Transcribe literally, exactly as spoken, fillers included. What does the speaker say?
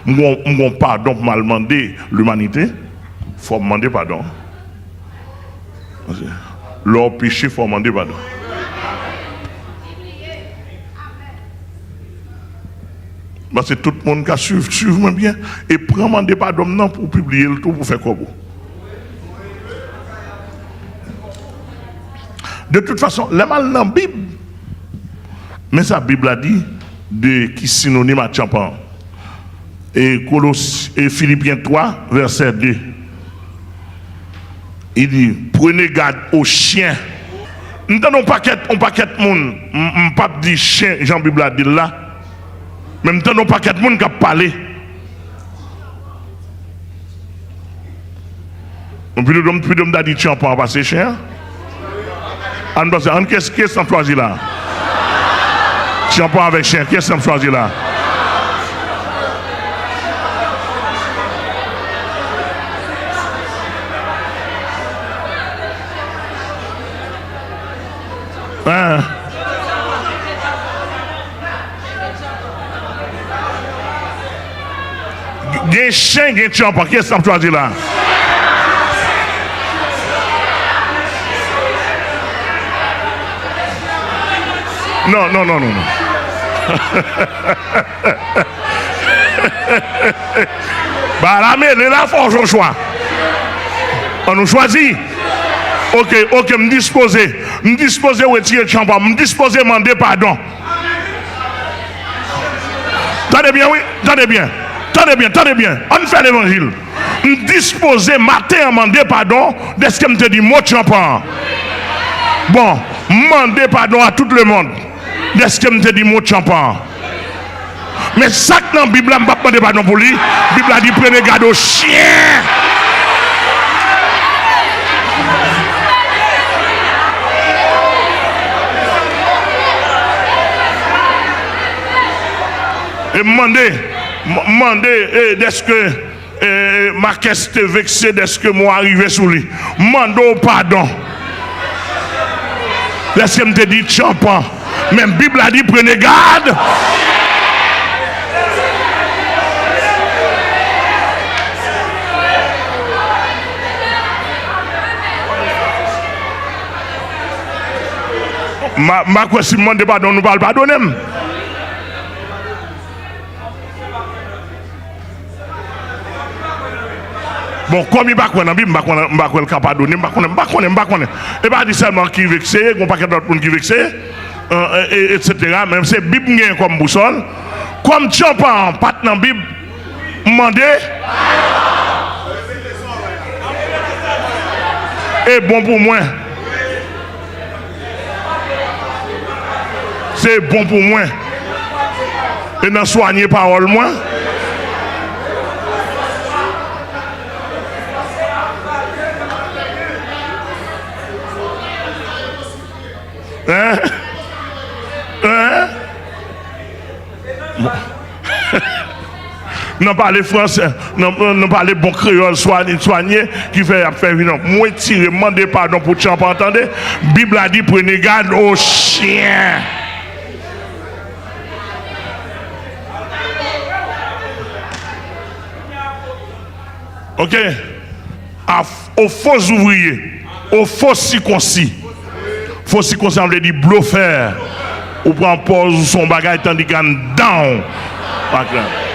M gon, m gon padon pou m al mande limanite, fò m mande padon. Lè w peche, fò w mande padon. Paske tout moun ka swiv, swiv mwen byen, e pran mande padon m nan pou w pibliye l tou, pou w fè kòb ou. De tout fason, lè m al nan Bib, men sa Bib la di de ki sinonim a tchanpan. E Kolos, e Filipyen twa, vèsè de. Li di, prenez garde aux chiens. M tande yon pakèt, yon pakèt moun, m, m p ap di chen jan Bib la di l la, men m tande yon pakèt moun k ap pale. Bon, pido m, pido m ta di tchanpan an pase chen an. Ann panse, ann, kiyès, kiyès n ap chwazi la? Tchanpan avèk chen, kiyès n ap chwazi la? Hein? Gen chen, gen tchanpan. Kiyès n ap chwazi la? Non, non, non, non, non. Ba la mele la, fò w fè yon chwa. Ann nou chwazi. Ok, ok, m dispoze. M dispoze retire tchanpan. M dispoze mande padon. Tande byen, wi. Tande byen. Tande byen, tande byen. Ann fè levanjil. M dispoze maten an mande padon dèske m te di mo tchanpan an. Bon, m mande padon a tout lemonn dèske m te di mo tchanpan an. Men sa k nan Bib la, m p ap mande padon pou li. Bib la di, prenez garde aux chiens. E m mande, m mande, e, dèske, e, Makès te vekse dèske mo a rive sou li. M mande w padon dèske m te di tchanpan. Men Bib la di, prenez garde. M a, m a kwè si m mande padon, nou pral padone m. Bon, kòm li pa kwè nan Bib, m pa kwè, m pa kwè l ka padone, m pa konnen, m pa konnen, m pa konnen. E pa di sèlman ki vekse, gon pakèt lòt moun ki vekse, e, e, etsetera. Men se Bib m genyen kòm bousòl. Kòm tchanpan an pa t nan Bib, m mande. E bon pou mwen. Se bon pou mwen. E nan swanye pawòl mwen. Hein? Hein? Nan pale fransè, nan, nan pale bon kreyòl swanye, swanye, ki fè y ap fè vin. M retire, m mande padon pou tchanpan an, tande. Bib la di, prenez garde aux chiens. Ok? A, aux faux ouvriers, aux faux circoncis. Fo sikonsi an vle di blofè. Ou pran pòz ou se yon bagay tandis ke anndan w pa klè.